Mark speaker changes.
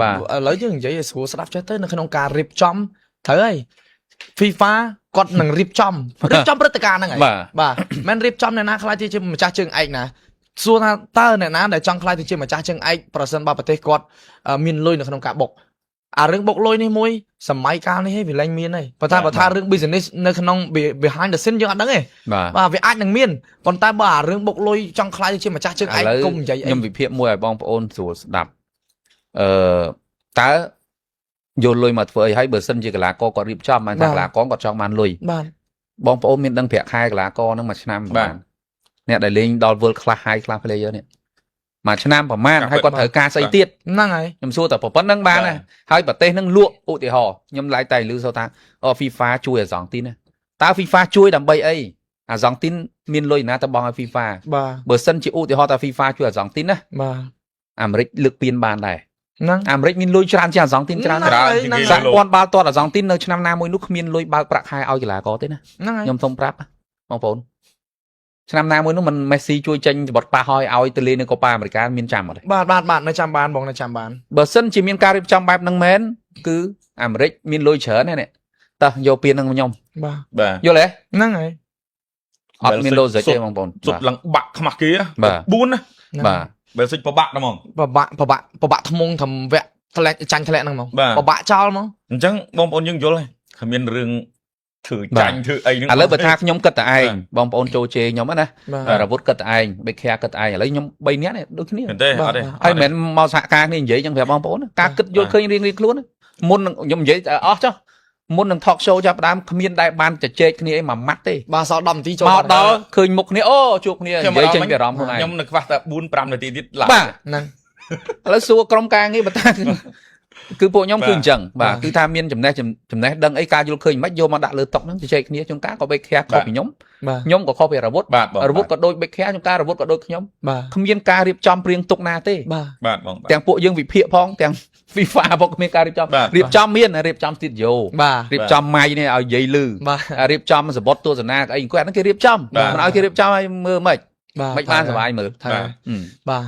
Speaker 1: បាទ
Speaker 2: ឥឡូវយើងនិយាយឲ្យស្រួលស្ដាប់ចេះទៅនៅក្នុងការរៀបចំត្រូវហើយ FIFA គាត់នឹងរៀបចំរៀបចំព្រឹត្តិការណ៍ហ្នឹងហើយ
Speaker 1: បាទ
Speaker 2: បាទមិនរៀបចំអ្នកណាខ្លាចជាម្ចាស់ជើងឯកណាសួរថាតើអ្នកណាដែលចង់ខ្លាចទៅជាម្ចាស់ជើងឯកប្រសិនបើប្រទេសគាត់មានលុយនៅក្នុងការបុកអារឿងបុកលុយនេះមួយសម័យកាលនេះឯងវាលែងមានហើយប៉ុន្តែបើថារឿង business នៅក្នុង behind the scene យើងអត់ដឹងទេ
Speaker 1: បាទ
Speaker 2: បាទវាអាចនឹងមានប៉ុន្តែបើអារឿងបុកលុយចង់ខ្លាចទៅជាម្ចាស់ជើងឯក
Speaker 1: ឥឡូវ
Speaker 2: កុំនិយាយអី
Speaker 1: ខ្ញុំវិភាគមួយឲ្យបងប្អូនស្រួលស្ដាប់អឺតើយកលុយមកធ្វើអីហើយបើសិនជាកីឡាករគាត់រៀបចំបានថាកីឡាករគាត់ចង់បានលុយ
Speaker 2: បាទ
Speaker 1: បងប្អូនមានដឹងប្រាក់ខែកីឡាករហ្នឹងមួយឆ្នាំប្រហែលអ្នកដែលលេងដល់ world class high class player នេះមួយឆ្នាំប្រហែលហើយគាត់ត្រូវការស្អីទៀត
Speaker 2: ហ្នឹងហើយ
Speaker 1: ខ្ញុំសួរតែប៉ុណ្្នឹងបានណាហើយប្រទេសហ្នឹងលក់ឧទាហរណ៍ខ្ញុំឡែកតែឮសូរថាអូ FIFA ជួយអាសង់ទីនណាតើ FIFA ជួយដើម្បីអីអាសង់ទីនមានលុយណាទៅបង់ឲ្យ FIFA
Speaker 2: បាទ
Speaker 1: បើសិនជាឧទាហរណ៍ថា FIFA ជួយអាសង់ទីនណា
Speaker 2: បាទ
Speaker 1: អាមេរិកលើកពានបានដែរ
Speaker 2: ហ្នឹង
Speaker 1: អាមេរិកមានលុយច្រើនជាងអាសង់ទីនច្រើន
Speaker 2: ហ្នឹង
Speaker 1: ណាស់
Speaker 2: ហើយហ្នឹង
Speaker 1: សហព័ន្ធបាល់ទាត់អាសង់ទីននៅឆ្នាំណាមួយនោះគ្មានលុយបើកប្រាក់ខែឲ្យកីឡាករទេណា
Speaker 2: ហ្នឹងហើយ
Speaker 1: ខ្ញុំសូមប្រាប់បងប្អូនឆ្នាំណាមួយនោះមិនមេស៊ីជួយចេញបត់ប៉ះឲ្យឲ្យទៅលេងនៅកូប៉ាអាមេរិកាមានចាំអត់ទេ
Speaker 2: បាទបាទបាទនៅចាំបានបងនៅចាំបាន
Speaker 1: បើសិនជាមានការរៀបចំបែបហ្នឹងមែនគឺអាមេរិកមានលុយច្រើនណាស់នេះតោះយកពានហ្នឹងមកខ្ញុំ
Speaker 2: បាទ
Speaker 3: បាទ
Speaker 1: យល់ទេ
Speaker 2: ហ្នឹងហើយ
Speaker 1: អត់មាន logic ទេបងប្អូន
Speaker 3: សុទ្ធឡើងបាក់ខ្មាស់គេ
Speaker 1: បាទ
Speaker 3: 4ណា
Speaker 2: ហ្នឹង
Speaker 1: បាទ
Speaker 3: បែលសិចពិបាកណាស់ហ្មង
Speaker 2: ពិបាកពិបាកពិបាកថ្មងត្រឹមវគ្គធ្លាក់ចាញ់ធ្លាក់ហ្នឹងហ្មង
Speaker 3: បាទ
Speaker 2: ពិបាកចោលហ្មង
Speaker 3: អញ្ចឹងបងប្អូនយើងយល់ហើយគ្មានរឿងធ្វើចាញ់ធ្វើអីហ្នឹង
Speaker 1: ឥឡូវបើថាខ្ញុំគិតតែឯងបងប្អូនចូលជេរខ្ញុំណា
Speaker 2: បាទ
Speaker 1: រវុធគិតតែឯងបេខាគិតតែឯងឥឡូវខ្ញុំ3នាក់នេះដូចគ្នា
Speaker 3: មែនទេអត់ទេ
Speaker 1: ហើយមិនមែនមកសហការគ្នានិយាយចឹងប្រាប់បងប្អូនណាការគិតយល់ឃើញរៀងៗខ្លួនណាមុននឹងខ្ញុំនិយាយតែអស់ចុះមុននឹង talk show ចាប់ផ្ដើមគ្មានដែលបានជជែកគ្នាអីមួយម៉ាត់ទេ
Speaker 2: បាទសល់10នាទីចូល
Speaker 1: មក
Speaker 2: បាត់
Speaker 1: ដល់ឃើញមុខគ្នាអូជួបគ្នានិយាយចេញពីអារម្មណ៍ខ្លួនឯង
Speaker 3: ខ្ញុំនៅខ្វះតែ4 5នាទីទៀតឡើង
Speaker 1: បាទ
Speaker 2: ហ្នឹង
Speaker 1: ឥឡូវសួរក្រុមការងារបើតាគឺពួកខ្ញុំគឺអញ្ចឹងបាទ
Speaker 2: បាទ
Speaker 1: គឺថាមានចំណេះចំណេះដឹងអីការយល់ឃើញមិនយកមកដាក់លើតុហ្នឹងជជែកគ្នាជួនកាលក៏បេខាខុសពីខ្ញុំ
Speaker 2: បាទ
Speaker 1: ខ្ញុំក៏ខុសពីរវុធ
Speaker 3: បាទបង
Speaker 1: រវុធក៏ដូចបេខាជួនកាលរវុធក៏ដូចខ្ញុំ
Speaker 2: បាទ
Speaker 1: គ្មានការរៀបចំព្រៀងទុកណាទេ
Speaker 2: បាទ
Speaker 3: បាទបងបាទ
Speaker 1: ទាំងពួកយើងវិភាគផងទាំង FIFA ផងគ្មានការរៀបចំ
Speaker 3: បាទ
Speaker 1: រៀបចំមានរៀបចំ studio
Speaker 2: បាទ
Speaker 1: រៀបចំម៉ៃនេះឲ្យនិយាយលឺ
Speaker 2: បាទ
Speaker 1: រៀបចំសបុតទស្សនាអីអង្គុយអាហ្នឹងគេរៀបចំ
Speaker 3: បាទ
Speaker 1: មិនឲ្យគេរៀបចំឲ្យមើលមិន
Speaker 2: បាទ
Speaker 1: មិនបានសុបាយមើល
Speaker 2: ត្រូវ
Speaker 3: បាទ
Speaker 1: ហឹម
Speaker 2: បាទ